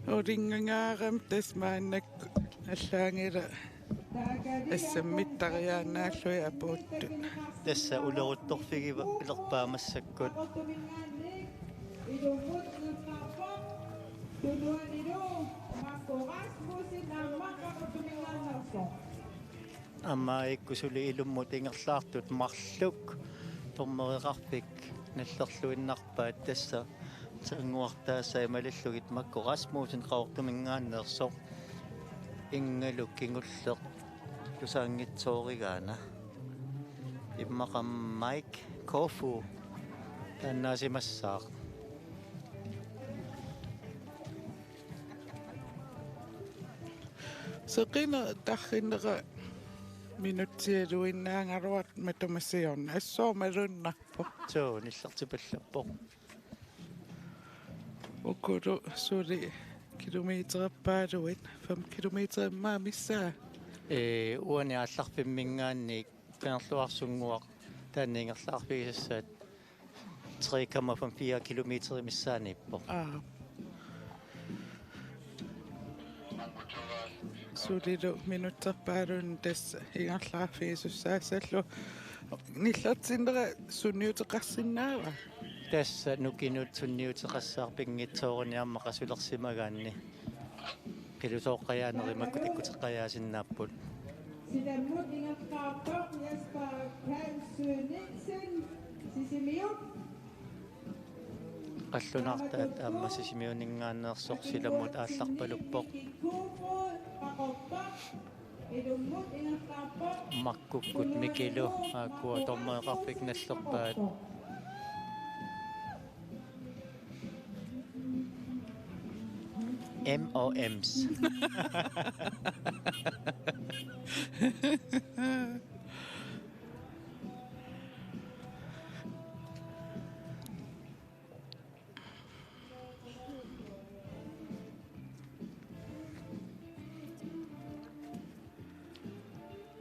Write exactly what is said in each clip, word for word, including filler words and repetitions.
Ulinngangaaram tassa maannakkut allaanngilaq assammittariaannaallugit apuuttut. Tassa uleruttorfigilerpaa massakkut. Aamma ikku suli ilummut ingerlaartut marluk dommereqarfik nallerluinnarpaat, tassa Tannguaq Taasa imalillugit Makku Rasmussen Qaqortuminngaanneersoq, Ingalu kingulleq tusaanngitsoorigaana. Immaqa Mike Kofu taannaasimassaaq. Seqineq tarrinnera minutsialuinnaagaluartoq matuma siorna. Assut malunnarpoq. Suu, nillertipallappoq. Ukulu suli kilometererpaaluit, fem kilometer immaqa missaa. Ee, uani aallarfimminngaanniit Kangerluarsunnguaq taanna ingerlaarfigisassaat tre komma fem fire kilometer missaaniippoq. Aa. Sulilu minutserpaalunni tassa ingerlaarfigisussaassallugu. Nillertinnera sunniuteqarsinnaava? Tassa nukinut sunniuteqassaaq pinngitsoorani aamma qasulersimagaanni. Qilusooqqajaanerit makku takkuteqqajaasinnaapput. Silammut ingerlaarpoq Jesper Kalsøe Nielsen, Sisimiut. Qallunaartaat aamma Sisimiuninngaanneersoq silammut aallarpaluppoq. Makkukkut Mikilu aakkua dommereqarfik nallerpaat. M O Ms.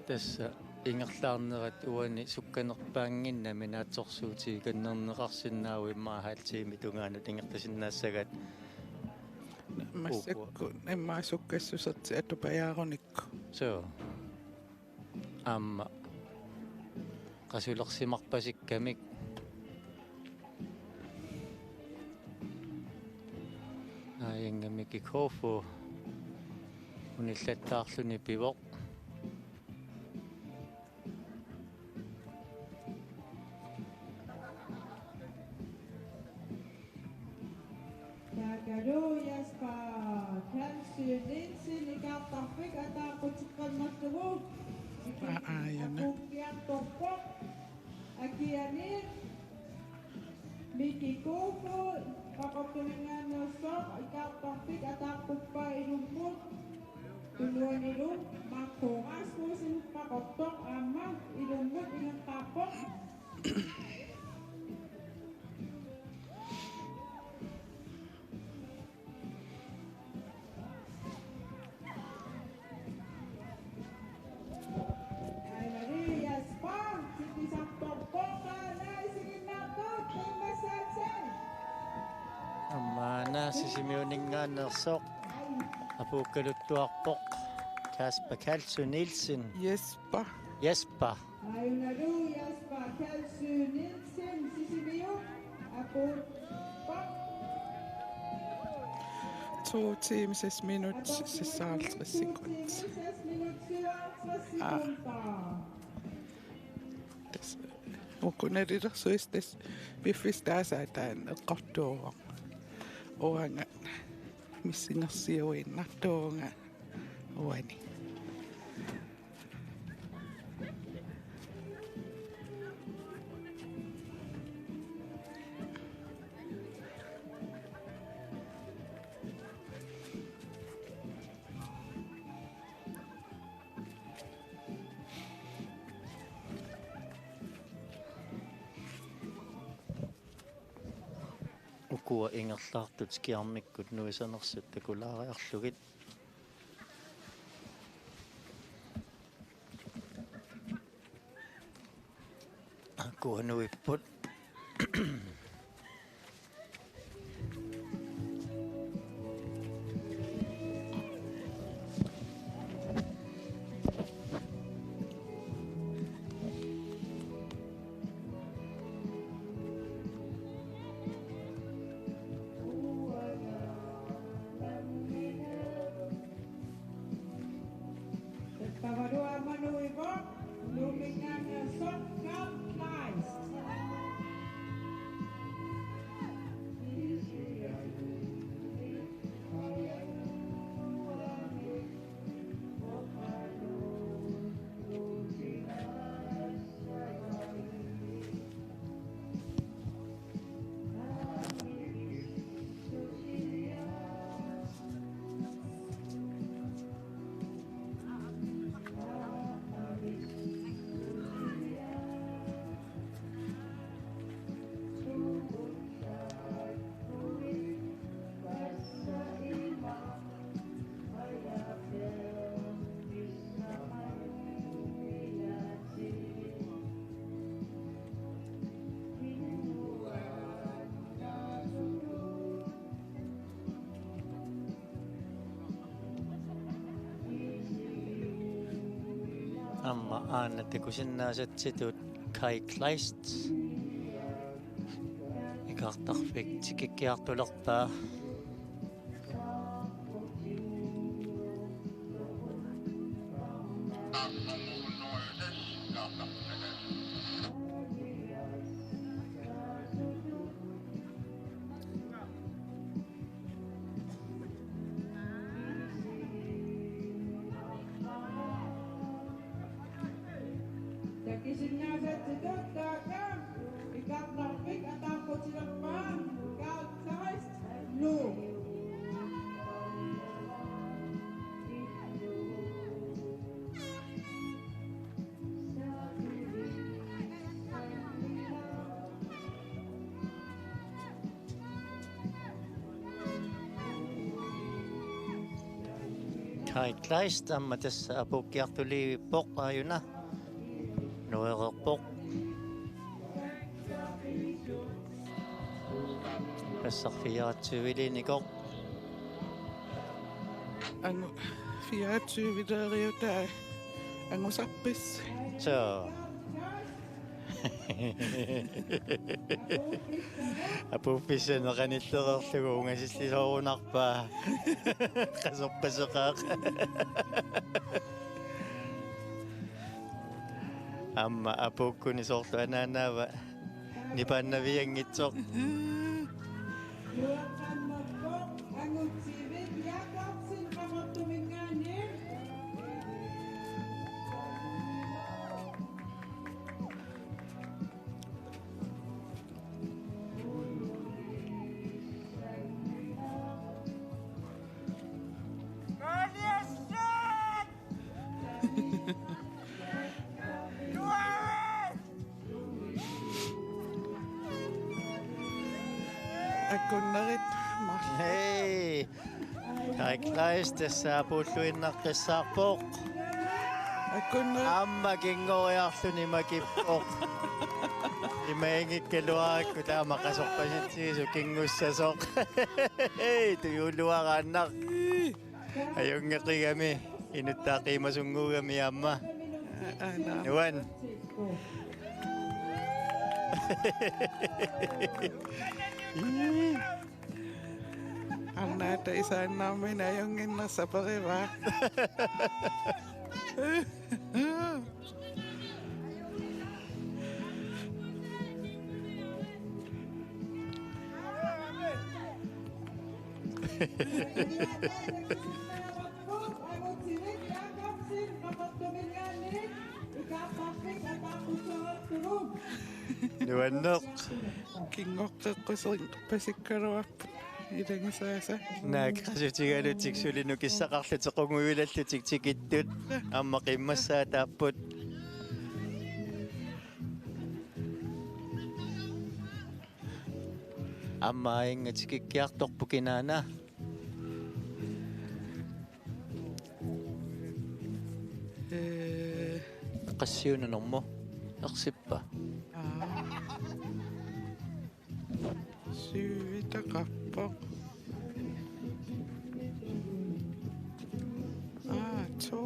Tassa ingerlaarnerat uani sukkanerpaannginnami naatsorsuutigikannerneqarsinnaavoq, immaqa halv time tungaanut ingerlasinnaassagaat. Massakkut immaqa sukkassusertik atupajaarunikku. Suu. Aamma qasulersimarpasikkamik. Aajunngami Kikofu unillattaarluni pivoq. Taakalu Jesper Kalsøe Nielsen ikaartarfik ataaquteqqinnerlugu. Aa, aajuna. Apuukkiartorpoq. Akiani Miki Kofod, Qaqortuminngaanneersoq, ikaartarfik ataaquppaa ilummut. Tunuanilu Marco Rasmussen, Qaqortoq, aamma ilummut ingerlaarpoq. Aamma una Sisimiuninngaanneersoq apuukkaluttuarpoq Kasper Kalsøe Nielsen. Jesper. Jesper. Ajunalu Jesper Kalsøe Nielsen, Sisimiut, apuuppoq. To timer, seks minutter, seksoghalvtreds sekunder. To timer, seks minutter, syvoghalvtreds sekunder. Tassa uku nalilersuisa tassa piffissaq taasaa taanna eqqortuuvoq. Uanga missingersiuinnartuuvunga uani. Ukua ingerlaartut skiarmikkut nuisanersut takulaariarlugit. Ukua nuipput. Aamma aana takusinnaasatsitut Kai Kleist. Ikaartarfik tikikkiartulerpaa. Takusinnaasatsitut taakku ikaartarfik ataaqqutilerpaa Carl Kleist Nuuk. Kai Kleist aamma tassa apuukkiartuliivippoq aajuna. Nuereerpoq. Tassa fireogtyveliinikoq. Angu-, fireogtyveliiviutaa angusarpis. Soo. Apuuffissanik qanillereerlugu ungasillisoorunarpaa. Qasorpaseqaaq. Aamma apuukkuni soorlu anaanaava nipaannavianngitsoq. Akunnerit marluk. Hej. Kai Kleist tassa apuulluinnaqqissaarpoq. Akunnerit. Aamma kinngoriarluni makippoq. Imaanngikkaluarakku taama qasorpasitsigisoq kinngussasoq. Hej, tujuuluaraannaq. Ajunngeqigami, inuttaaqiimasunnguugami aamma. Aana. Nuan. Arnaata isaannarmini ajunnginneq saperivaa. Nuanneq. Kingoqqeqquserpasikkaluarput ilagisaasa. Naak qasutigalutik suli nukissaqarlutik qungujulallutik tikittut. Aamma qimmassaataapput. Aamma aajunga tikikkiartorpoq kinaana. Ee. Qassiuna normu ersippa? Aa. Syvitaqarpoq. Aa, to.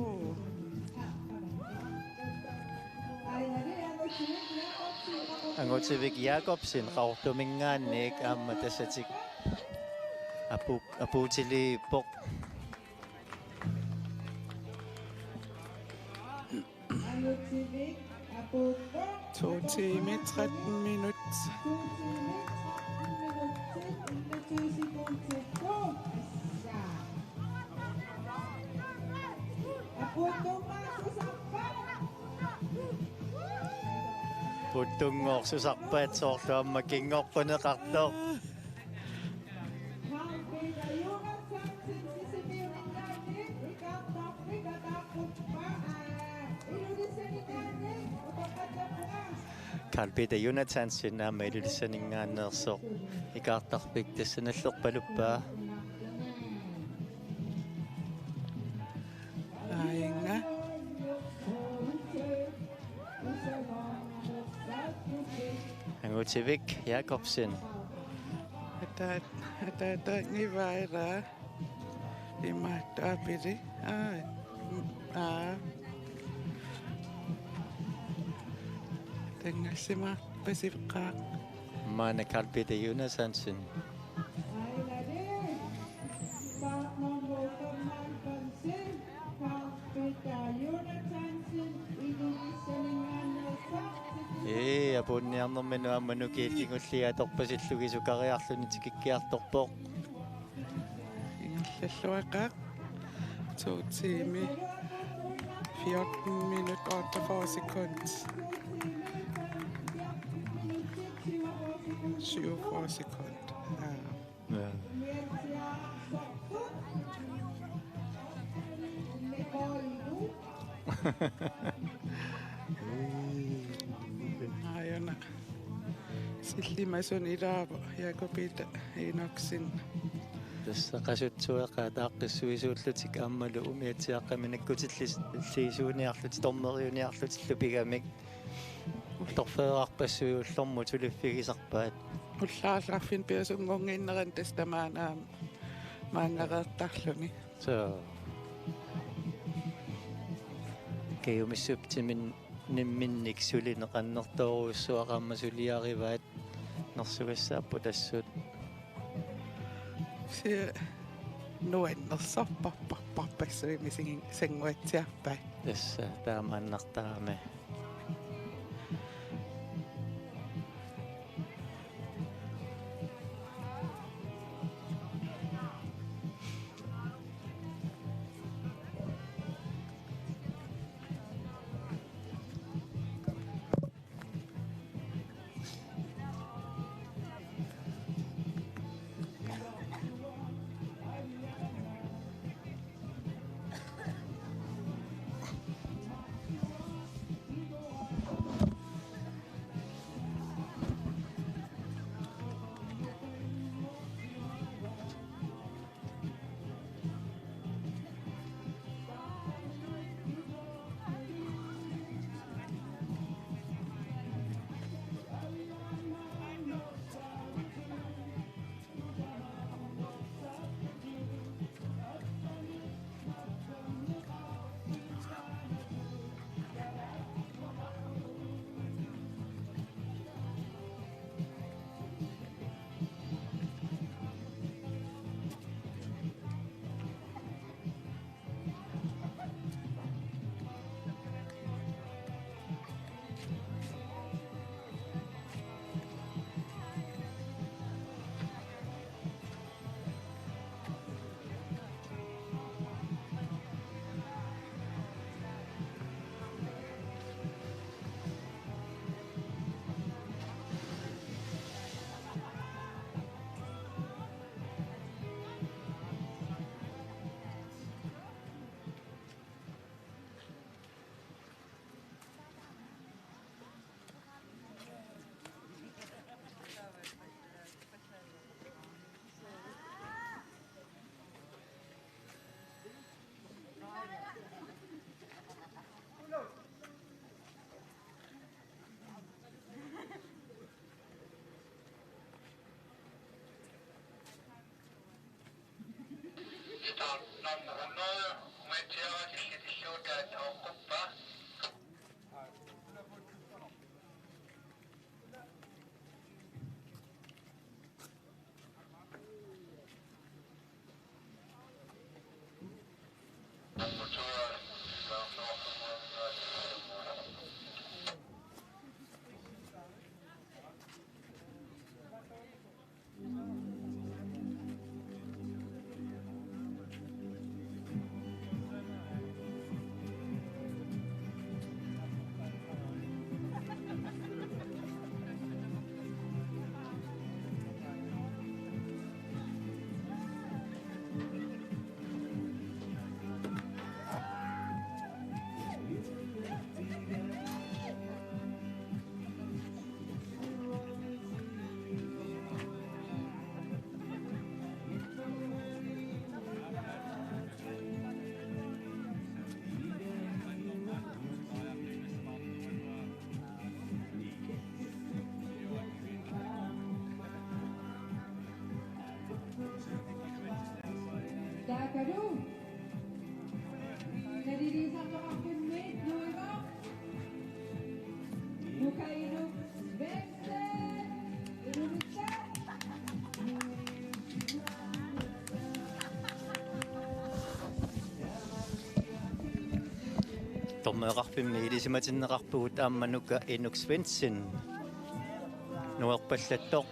Angutivik Jakobsen Qaqortuminngaanniit aamma tassatik apu-, apuutiliippoq. To timer, tretten minutter. Puuttunngooq susarpaat soorlu aamma kingoqquneqartoq. Carl Peter Jonathansen aamma Ilulissaninngaanneersoq ikaartarfik tassa nallerpaluppaa. Aajunga. Angutivik Jakobsen. Ataat-, ataataanngivaara. Imaattoq apili. Aa. Mm, aa. Tanngassimaarpasiveqaaq. Maanna Carl Peter Jonathansen. Ee, apuunniarnermini aamma nukiit kingulliit atorpasillugit sukariarluni tikikkiartorpoq. Ingerlalluaqaaq. To timer, fjorten minutter, otteogfyrre sekund. Syvogfyrre sekund. Ja. Ja. Aajuna. Sillimasunut ilaavoq Jakob Peter Enoksen. Tassa qasutsueqaat aaqqissuisuullutik aammalu umiatsiaaqqamik nakkutilliisuuniarlutik dommeriuniarlutillu pigamik. Torfeerarpassuit ullormut suliffigisarpaat. Ullaarlaarfimmi piasunngorniarnerani tassa tamaana aamma maanngareertarluni. Soo. Kajumissup timin-, nimminnik sulineq annertoorujussuaq aamma suliarivaat nersugassaapput assut. Kisianni nuannersorparparparpassuit misigisannguatsiarpaat. Tassa taamaannartarami. Start nummer hundrede, Mathias Hildetilluutaat Oquppa. Taakalu. Nalilersorneqartummi nuiva. Nukainu. Dommereqarfimmi ilisimatinneqarpugut aamma Nuka Inuk Svendsen. Nuerpallattoq.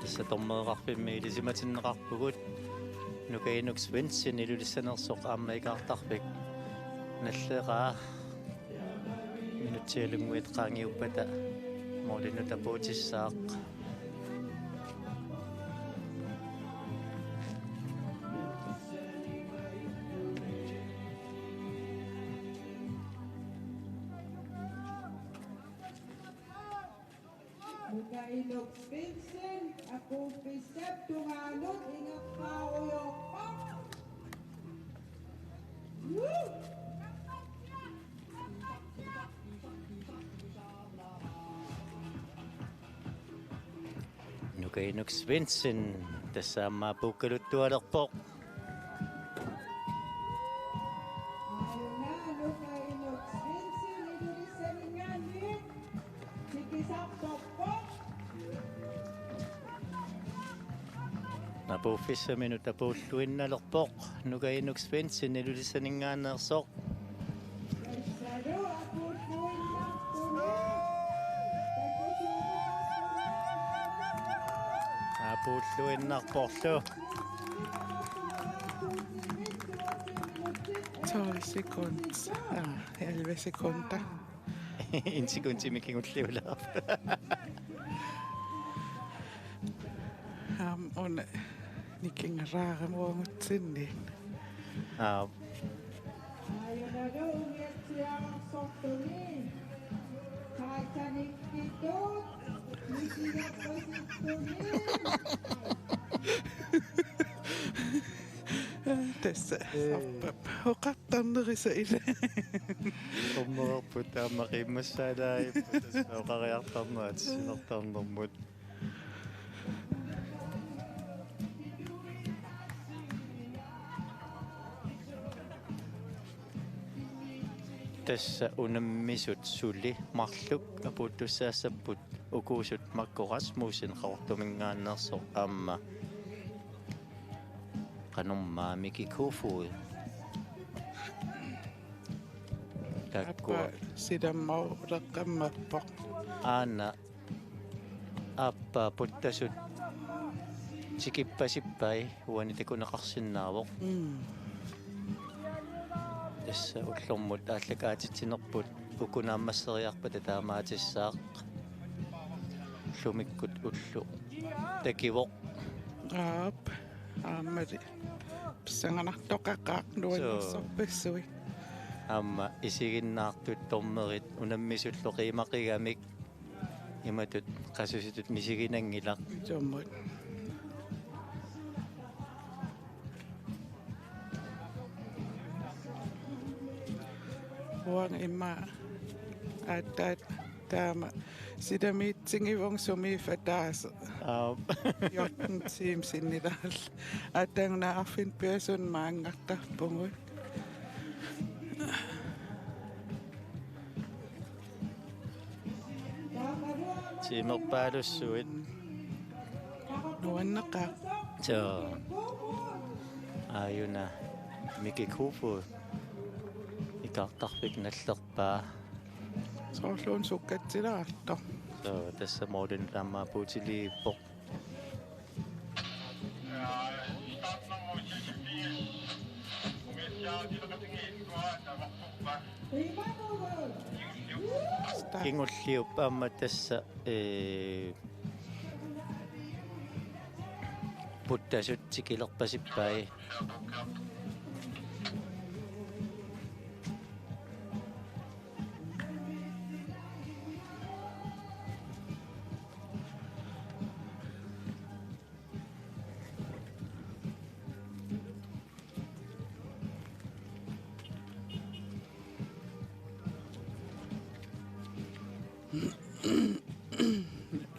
Tassa dommereqarfimmi ilisimatinneqarpugut. Nuka Inuk Svendsen Ilulissanersoq aamma ikaartarfik nalleqaa. Minutsialunnguit qaangiuppata målinnut apuutissaaq. Nuka Inuk Svendsen, apuuffissap tungaanut ingerlaarujoorpoq. Nuka Inuk Svendsen, tassa aamma apuukkaluttualerpoq. Apuuffissaminut apuulluinnalerpoq Nuka Inuk Svendsen Ilulissaninngaanneersoq. Apuulluinnarporlu. Tolv sekund. Ah, elleve sekunder. En sekundimi kingulliulaarpoq. Aamma una nikinngaraaramuagutsinni. Aap. Tassa. Ee. Arpap. Oqartarnerisa ila. Dommererput aamma qiimmassaalaagipput tassa oqariartarnerat sinertarnermut. Tassa unammisut suli marluk apuuttussaassapput, ukuusut Makko Rasmussen Qaqortuminngaanneersoq aamma qanormaa Miki Kofod. Taakkua. Aappaa silammauleqqammerpoq. Aana aappaa puttasut tikippasippai uani takuneqarsinnaavoq. Mm. Tassa ullormut aallakaatitsinerput uku naammasseriarpata taamaatissaaq. Ullumikkut ulloq takivoq. Aap, aammali. Pissanganartoqaqaaq nuannersorpassuit. Suu. Aamma isiginnaartut dommerit unammisullu qiimaqigamik imatut qasusitut misiginanngilaq. Sumut. Uanga immaqa aatsaat taama silamiitsigivunga sumiiffa ataaseq. Aap. Fjorten timer sinnilaarluni. Aatsaannguaq arfineq-pingasunut maanngartarpugut. Tiimerpaalussuit. Nuanneqaaq. Soo. Aajuna. Miki Kofod ikaartarfik nallerpaa. Soorluuna sukkatsilaartoq. Soo, tassa målimi aamma apuutiliippoq. Kingulliup aamma tassa, ee, puttasut tikilerpasippai.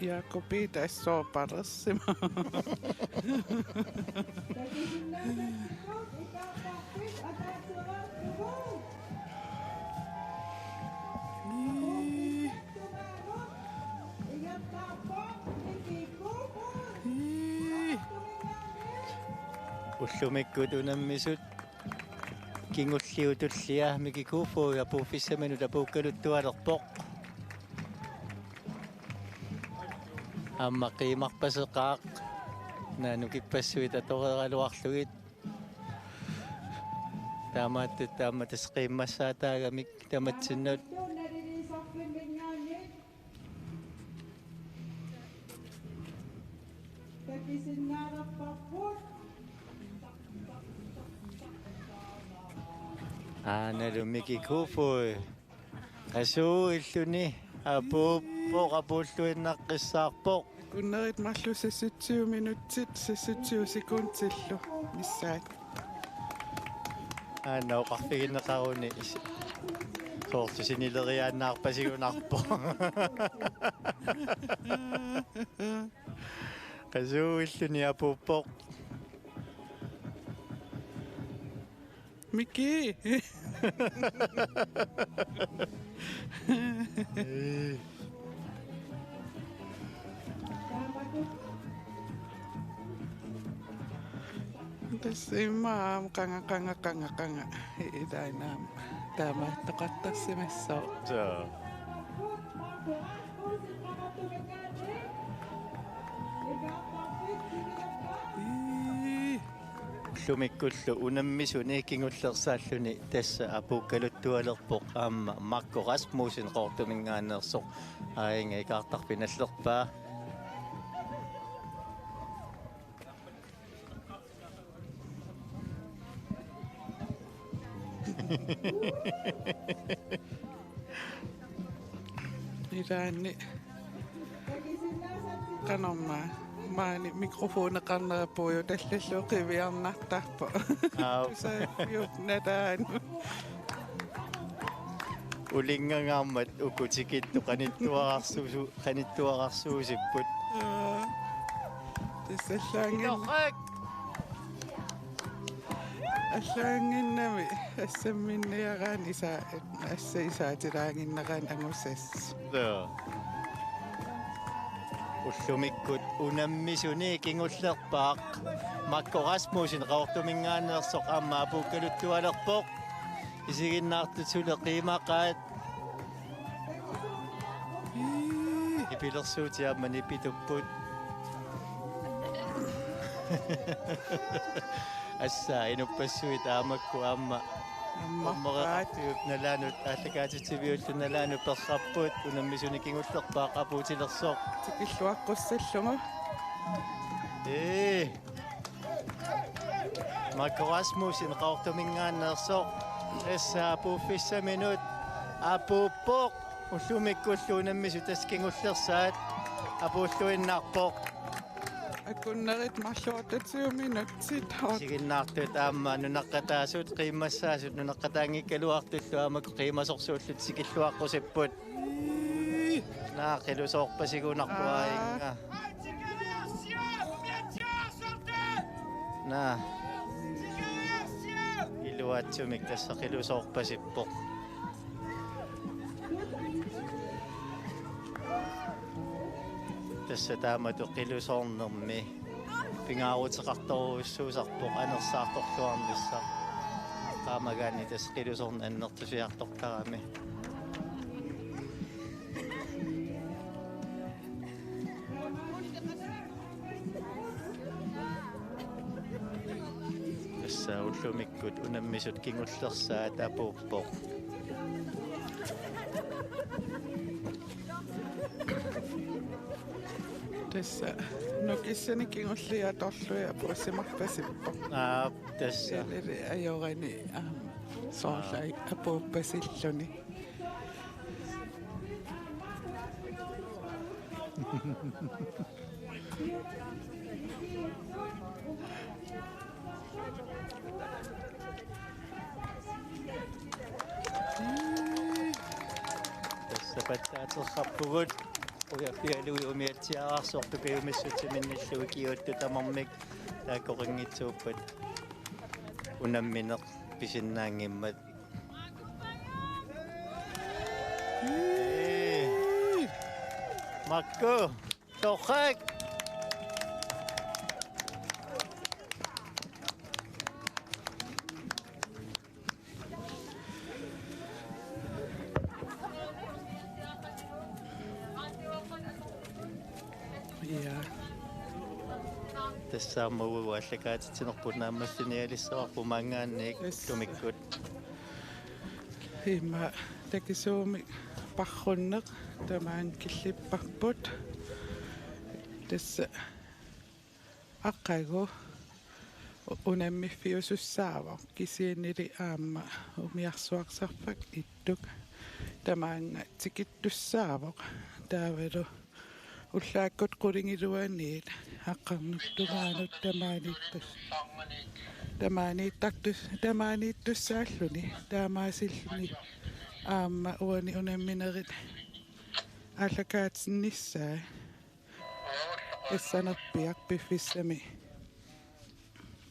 Jaakupi tassa parersima. Ullumikkut unammisut kingulliutullia Miki Kofod apuuffissaminut apuukkaluttualerpoq. Aamma qiimarpaseqaaq. Naa nukippassuit atoreeraluarlugit. Taamaattut aamma tassa qiimmassaataagamik tamatsinnut. Aanalu Miki Kofod. Qasuuilluni apuuppoq, apuulluinnaqqissaarpoq. Akunnerit marluk seksogtyve minutsit, seksogtyve sekundillu missaat. Aana oqarfigineqaruni is-, soorlu sinileriaannaarpasigunarpoq. Qasuuilluni apuuppoq. Miki. Ee. Tassa immaqa aamma qanga, qanga, qanga, qanga. Ilaanni aamma taamaattoqartarsimassooq. Soo. Ee. Ullumikkullu unammisuni kingullersaalluni tassa apuukkaluttualerpoq aamma Marco Rasmussen Qaqortuminngaanneersoq, aajuna ikaartarfik nallerpaa. Ilaanni qanormaa maani mikrofoneqarnera puujutallallugu qiviarnartarpoq. Aap. Tusaaviup nalaanut. Ulinngangaarmat uku tikittut qanittuararsuusu-, qanittuararsuusipput. Aa. Tassa allaanngin-, Itorrak! Allaannginnami assamminniaraanni isa-, assa isaatilaaginnaraanni angusassaq. Joo. Ullumikkut unammisuni kingullerpaaq Marco Rasmussen Qaqortuminngaanneersoq aamma apuukkaluttualerpoq. Isiginnaartut suli qiimaqaat. Nipilersuutit aamma nipitupput. Assa inuppassuit aamakku aamma Aamma. Ammoreqarfiup nalaanut aallakaatitsiviullu nalaanut perrapput, unammisuni kingullerpaaq apuutilersoq. Tikilluaqqussallugu. Ee. Marco Rasmussen Qaqortuminngaanneersoq. Tassa apuuffissaminut apuuppoq. Ullumikkullu unammisut tassa kingullersaat apuulluinnarpoq. Akunnerit marluk otteogtyve minutsit. Isiginnaartut aamma nunaqqataasut, qiimmassaasut nunaqqataanngikkaluartullu aamma qiimmasorsuullutik tikilluaqqusipput. Naa, qilusoorpasigunarpoq. Aa. Aajuna. Naa. Iluaatsumik tassa qilusoorpasippoq. Tassa taamatut qilusoornermi pingaaruteqartorujussuusarpoq anersaartorluarnissaq. Aamagaanni tassa qilusorneq annertusiartortarami. Tassa ullumikkut unammisut kingullersaat apuuppoq. Tassa nukissanik kingulliit atorlugit apuussimarpasippoq. Aap, tassa. Ilili ajorani aamma soorlu apuuppasilluni. Tassa patsaaterrappugut. Uja pialuit umiatsiaararsoq piumissutsiminnillu ikiuuttut tamarmik taakkoqanngitsuuppat unammineq pisinnaanngimmat. Makku, torrak. Ja. Tassa aamma uagut aallakaatitsinerput naammassinialissavarput maanngaanniit. Yes. Ullumikkut. Ima takisuumik parrunneq tamaanga killipparput. Tassa aqagu unammiffiusussaavoq kisiannili aamma umiarsuarsarfak ittuk tamaanga tikittussaavoq taavalu ullaakkut qulingiluaniit aqqarnut tungaanut tamaaniittus-, tamaaniittartus-, tamaaniittussaalluni taamaasilluni aamma uani unamminerit aallakaatinnissaat assanerpiaq piffissami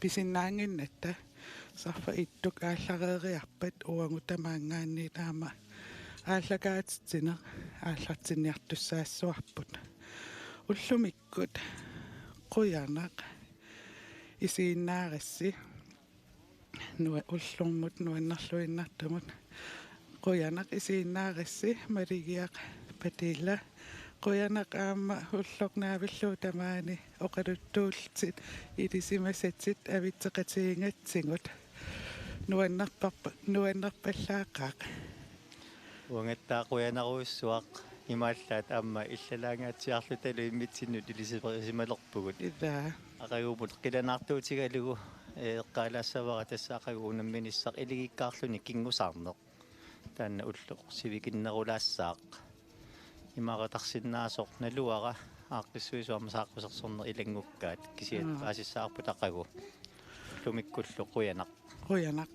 pisinnaannginnatta sarfaq ittuk aallareeriarpat uagut tamaanngaanniit aamma aallakaatitsineq aallartinniartussaassavarput. Ullumikkut qujanaq isiginnaarassi nua-, ullormut nuannerluinnartumut. Qujanaq isiginnaarassi Maligiaq Padilla. Qujanaq aamma ulloq naavillugu tamaani oqaluttuullutit ilisimasatit avitseqatigigatsigut. Nuannerparpa-, nuannerpallaaqaaq. Uangattaaq qujanarujussuaq imaallaat aamma illalaangaatsiarlutalu immitsinnut ilisimalerpugut. Ilaa. Aqagumut qilanaartuutigalugu, ee, eqqaalaassavara tassa aqagu unamminissaq iligikkaarluni kingusaarneq. Taanna ulloq sivikinnerulaassaaq. Imaaqatarsinnaasoq naluara aaqqissuisoq aamma saaqqusersorneq ilanngukkaat kisianni Mm. paasissavarput aqagu. Ullumikkullu qujanaq. Qujanaq.